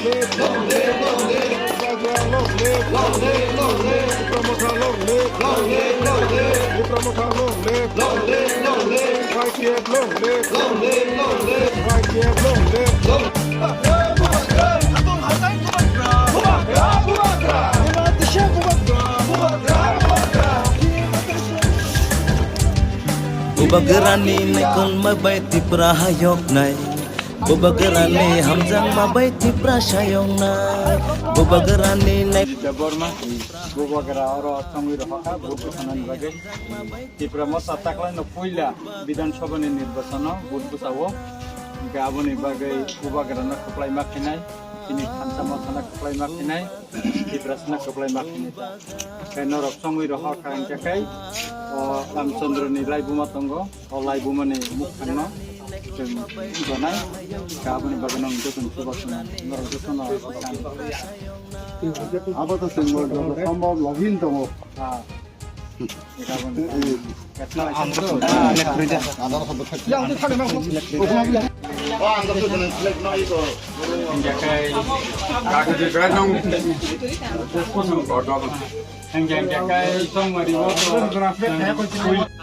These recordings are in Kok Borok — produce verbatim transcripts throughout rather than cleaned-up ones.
Bubagra long live! Long live, long live! Tipra Motha long live! Long live, long live! Tipra Motha long live! Long live, long live! Y T F long live! Long live, long live! Y T F long live! Long Bubagra! Bubagra! Bubagra! Bubagra! Bubagra! Bubagrani naikol ma bai Tipra hayok nai. Bubagrani hamjak ma bai Tipra sayong nai. Bubagrani nai. Debbarma, Bubagra oro chongwi rohorkha, vote bwsanani bagwi. Tipra Motha taklaino puila Bidhan Sabhani nirbachano vote bwsao. Hwnkhe aboni bagwi Bubagrano kwplaima khainai, chini thansa mothano kwplaima khainai. Tiprasano kwplaima khainai ta. Khe norok chongwi rohorkha hwnkhe khai, o Ramchandroni laibuma tongo, o laibumani mukhangno chwng gonai. Khe aboni bagwi nang jotono chubachu nang, norok jotono. Abo to chwng joto sombhob login tongo. Ah. Hingke hingke kai tongmani bo to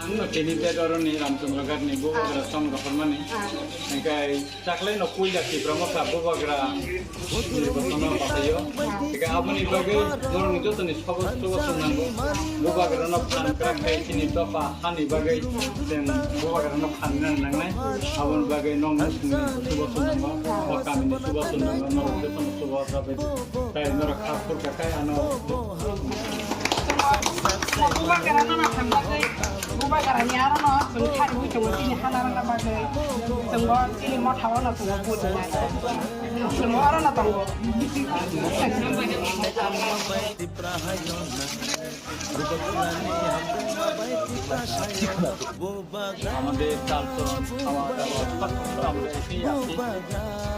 ang no tini te doro ni Ramchandra Ghat ni bo gra tong rohormani. Hingke Chaklai no puila Tipra Motha Bubagra nirbachono basaio. Ega aboni bagwi norokni jotoni sobo sobo swngnango. Bubagrano phan kwrak khe chini dopha hani bagwi chwng Bubagrano phan nang nangnai. Aboni bagwi nokni sobo swngnango, o kamini sobo swngnango, norok jotono sobo sabai. Tai norok kha phur kha kai ano. Bubagra no na thang bagwi, Bubagra ni aro no chwng thari bui tongo chini hana rwna bagwi. Chwng bo chini motha o no chwng bo bui tongo. Chwng bo aro no tongo. আমাদের চালচলন, খাওয়া দাওয়া, সব কিছু আমরা এটাই আছি।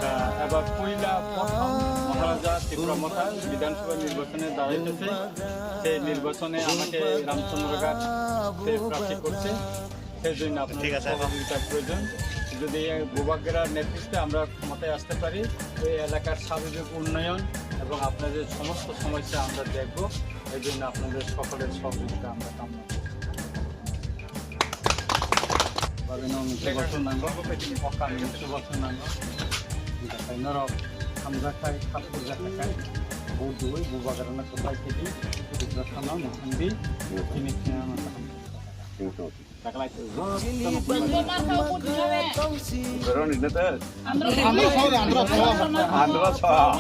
তা এবার পয়লা প্রথম মহারাজা ত্রিপুরা মথা বিধানসভা নির্বাচনে দাঁড়াইতেছে। সেই নির্বাচনে আমাকে রামচন্দ্র গাছ সে প্রার্থী করছে। সেই জন্য আপনাদের ঠিক আছে, এখন সহযোগিতার প্রয়োজন। যদি এই বুবাগ্রার নেতৃত্বে আমরা ক্ষমতায় আসতে পারি, এই এলাকার স্বাভাবিক উন্নয়ন এবং আপনাদের সমস্ত সমস্যা আমরা দেখব। এই জন্য আপনাদের সকলের সহযোগিতা আমরা কামনা করি। Bagwi no chubachu nango, o kamini chubachu nango. Hingkhe norok hamjak khai, khapurjak khai, bo dui, bubagrano kwplai khe di, bubagrano mwthang di, chini khe ano kaham. Andhra song, andhra song. Andhra song.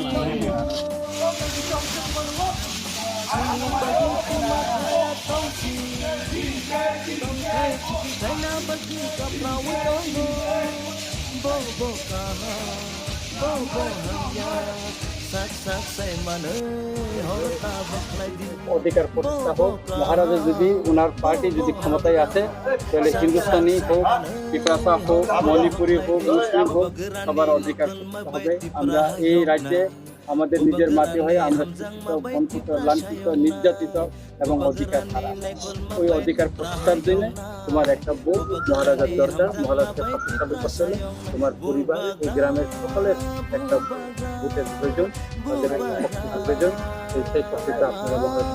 Bo bo kaha, bo bo hamya, sak sak sai manwi hor ta baklai di. অধিকার প্রতিষ্ঠা হোক। মহারাজা যদি, ওনার পার্টি যদি ক্ষমতায় আসে, তাহলে হিন্দুস্তানি হোক, তিপ্রাসা হোক, মণিপুরি হোক, মুসলিম হোক, সবার অধিকার প্রতিষ্ঠা হবে। আমরা এই রাজ্যে আমাদের নিজের মাটি হয়ে আমরা শোষিত, বঞ্চিত, লাঞ্ছিত, নির্যাতিত এবং অধিকার হারা। ওই অধিকার প্রতিষ্ঠার জন্য তোমার একটা ভোট মহারাজার দরকার, মহারাজকে শক্তিশালী করতে হলে তোমার পরিবার, এই গ্রামের সকলের একটা ভোটের প্রয়োজন, তাদের একটা শক্তির প্রয়োজন। এই সেই শক্তিটা আপনারা মহারাজ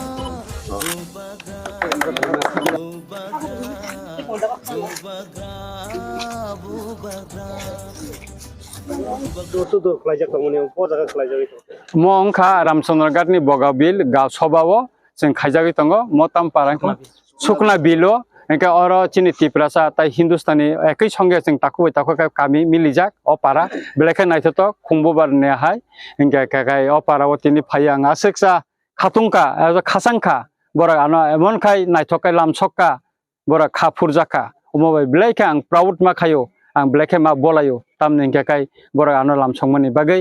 Tutu tu khlaijak tongmani, o jaga khlaijagwi tongo. Mo wngkha Ramchandra Ghat ni Bogabil ga soba o chwng khaijagwi tongo, mo tam para wngkha Sukna Bil o, hingkhe oro chini Tiprasa tai Hindustani ekoi songe chwng takhuk bai takhuk khe kami milijak o para, belai khe naithotok khumbubar ne hai, hingkhe khe o para o tini phai ang aswksa khatungkha, khasangkha, borok ano emon khai naithok khai lamsokka, borok kha phurjakha. Omo bai belai khe ang proud ma khaio, ang belai khe ma bolaio. Tamni hingkhe khai borok ano lamsokmani bagwi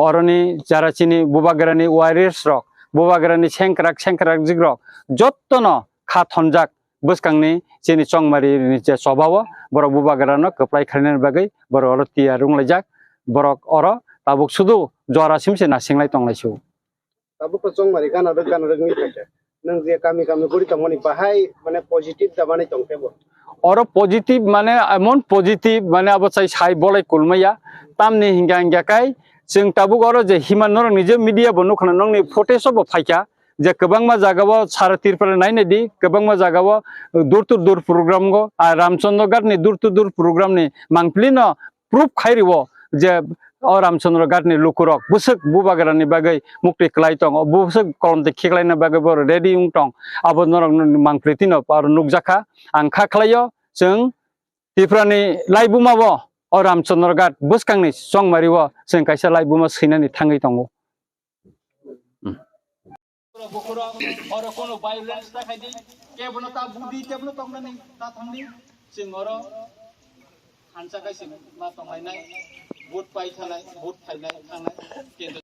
oroni jara chini bubagrani warriors rok, bubagrani sengkrak sengkrak jikrok jottono kha thonjak bwskangni chini chongmari ni je chobao borok bubagrano kwplai khlainani bagwi borok oro tiyar wnglaijak. Borok oro tabuk sudu jora simse nasinglai tonglaisio. Tabuk to chongmari gana rwk gana rwk ni khaikhe. Nwng je kami kami guri tongmani bahai mane positive da manwi tongkhe bo. Oro positive mane emon positive mane abo chai sai bolai kulmaya. Tamni hingka hingka kai Chwng tabuk oro je hima norok ni je media bo nukha na nokni footage o bo phaikha je kwbangma jaga o sara Tripura nai nai di, kwbangma jaga o door to door program go, a Ramchandra Ghat ni door to door program ni mangpili no proof khai rio je o Ramchandra Ghat ni lukurok bwswk bubagra ni bagwi mukti kwlai tongo, bwswk kolom twi khiklai na bagwi bo ready wng tong, abo norok ni mangpili tino aro nukjakha. Ang kha khlaio chwng Tripura ni laibuma bo o Ramchandra Ghat bwskang ni chongmari o chwng kaisa laibuma swinani thangwi tongo. Bukhurok oro kono violence ta khaidi, kebono ta budi, kebono tongmani ta thangdi, chwng oro khansa kai chwng ma tonglainai, vote pai thanai, vote khainai thangnai, kintu